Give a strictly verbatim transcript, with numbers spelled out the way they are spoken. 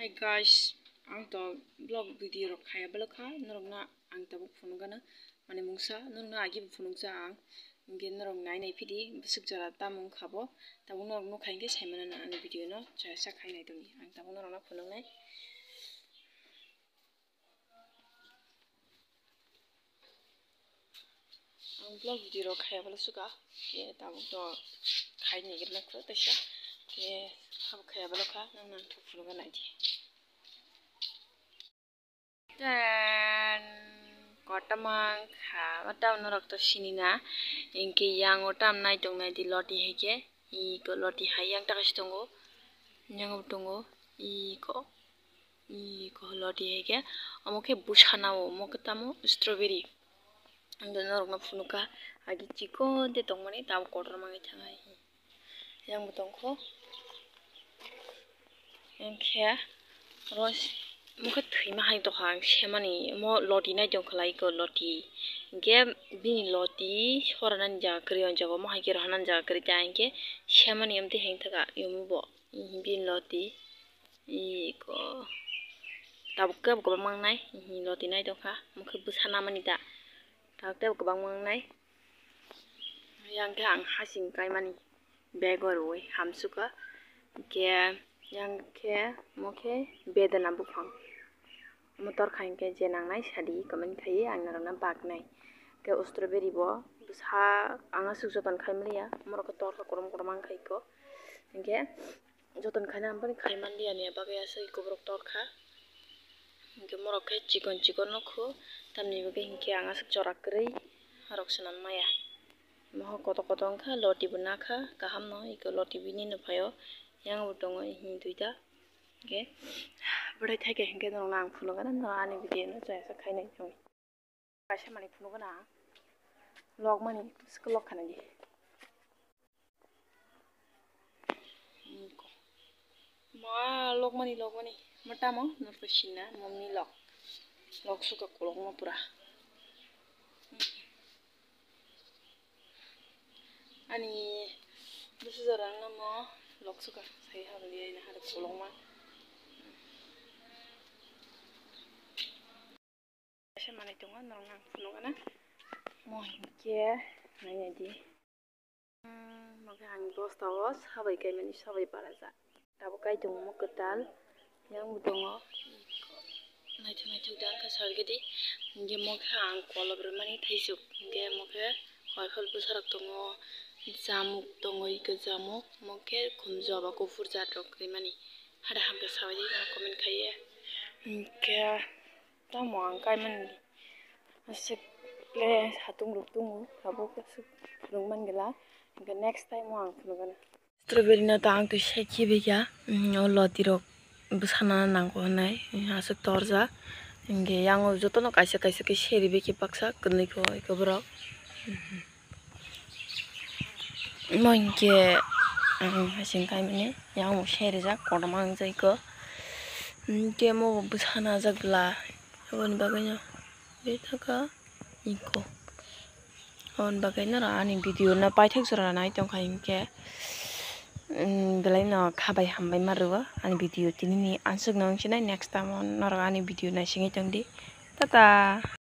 Hi guys, ang to vlog video rok khaya bwlwkha, norokno ang tabuk phunukgana, mane mungsa norokno agi bo phunukjak ang, hinkhe norok nai nai phidi bwswk jora tamo wngkha bo, tabuk norok nukha hinkhe saimano ani video no chaya sak khai nai tongdi, ang tabuk norokno phunuknai. Ang vlog video rok khaya bwlwkha, khe tabuk to khai nai gwnang kho teisa, khe abo khaya bwlwkha, nang nang thuk phunukgana di. Ten kotorma wngkha, o tam norok to sinina, hinkhe yang o tam nai tong nai di loti hai khe, iko loti hai yang taka se tongo, yang bo tongo, iko, iko loti hai khe, omo khe bwsana o, omo khe tamo strawberry, ang norokno phunukha, agi chikon de tongmani tabuk kotorma wngwi thang hai. Yang bo tongkho. Hinkhe oro mokhe thwima hai tongkha ang semani, omo loti nai tongkha lai iko loti. Hinkhe bini loti soranani jaga kwrwi, o jaga omo hai khe rohanani jaga kwrwi ta hinkhe semani amtwi hai thaka omo bo bini loti. Iko tabuk khe kwbangma wngnai loti nai tongkha, mokhe bwsa namani ta tabuk tei kwbangma wngnai. Yang khe ang hasing kaimani bag o rwui hamsukha. Hinkhe yang khe omo khe bedena buphang. Omo torkha hinkhe je nangnai sadi comment khaiwi ang norokno baknai. Khe strawberry bo bwsa ang aswk joton khai manliya, omorok khe torkha korom korom wngkha iko. Hinkhe joton khaina ang boni khai manliya ni bagwi aswk iko borok torkha. Hinkhe morok khe chikon chikon no kho, tamni bagwi hinkhe ang aswk jora kwrwi norok swnam maya. Mohor kotor kotor wngkha, loti bo nakha kaham no, iko loti bini no phaio, yang bo tongo hini duita. Hinkhe bwrwi thaikhe hinkhe norokno ang phunukgana, norok ani video no chaya sak khainai chong. Kaisa manwi phunukgana ang, lok mani bwswk lok khanai di. Ma lok mani, lok mani, ma tamo norok sinna, momni lok, lok suka kolokma pura. Ani bwsajora wngno mo lok suka sai habli ai nahar kolokma. Kaisa manwi tongo, norokno ang phunukgana. Mo hinkhe nainai di. Mo khe ang bosta o sabai kaimani, sabai barajak. Tabuk kai tongo mo kwtal. Yang bo tongo. Naithok naithok da wngkha sarigedi. Hinkhe mo khe ang kolop rwmani thaisuk. Hinkhe mo khe koiphal bwsarok tongo. Jamuk tongo, iko jamuk. Mo khe khumju aba kuphur jat rok rimani. Hada hamkhe sabai di, comment khaiya. Hinkhe tamo ang kaimani aswk le satung rok tongo, tabuk aswk phunuk man gila. Hinkhe next time o ang phunukgana. Strawberry no ta ang twi sai khibi kha, o loti rok bwsana nango hinwi aswk torjak. Hinkhe yang o jotono kaisa kaisa khe seri bai khe baksa kwrwikho iko borok. Omo hinkhe ang hasing kaimani, yang bo seri jak, kotorma wngjak iko. Hinkhe omo bo bwsa najak bwla, aboni bagwino bethaka iko. Aboni bagwino ani video no paithak jora nai tongkha hinkhe, belaino khabai hambai ma rwo ani video tinini ansukno wngsinai, next time o norok ani video naisingwi tongdi. Tata.